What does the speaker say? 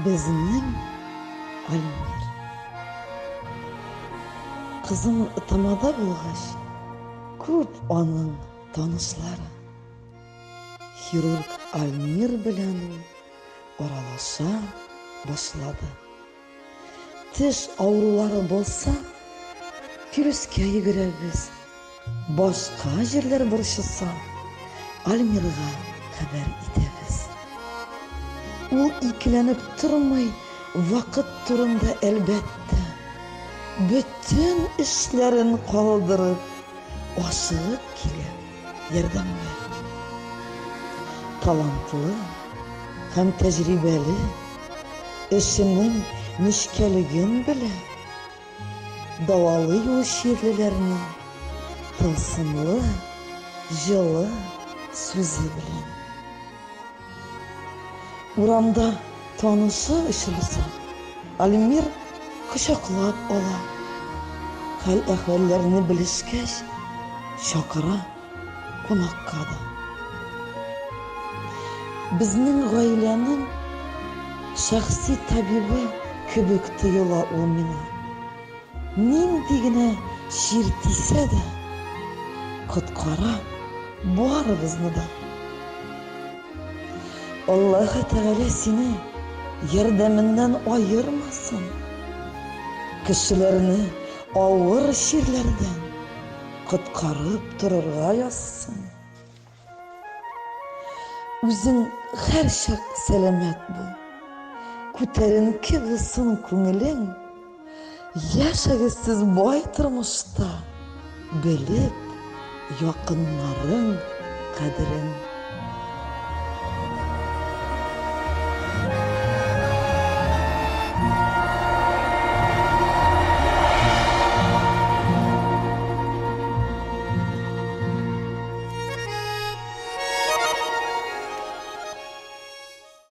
Безнең Альмир. Кызым тамада булгач, күп аның танышлары. Хирург Альмир белән ул аралаша башлады. Теш авырулары булса, Фирүскә йөгерәбез. Башка җирләр борчыса, Альмирга хәбәр итәбез. Ул икеләнеп тормый, вакыт турында, әлбәттә. Бөтен эшләрен калдырып, ашыгып килә ярдәмгә. Талантлы һәм тәҗрибәле, эшенең нечкәлеген белә. Дәвалый ул чирлеләрне тылсымлы, җылы сүзе белән. Урамда танышы очраса, Альмир кочаклап ала. Хәл-әхвәлләрне белешкәч, чакыра кунакка да. Безнең гаиләнең шәхси табибы кебек тоела ул миңа. Нинди генә чир тисә дә, коткара барыбызны да. Аллаһы Тәгалә сине ярдәменнән аермасын. Кешеләрне авыр чирләрдән коткарып торырга язсын. Үзең һәрчак сәламәт бул. Күтәренке булсын күңелең. Яшәгез сез бай тормышта, белеп якыннарың кадерен.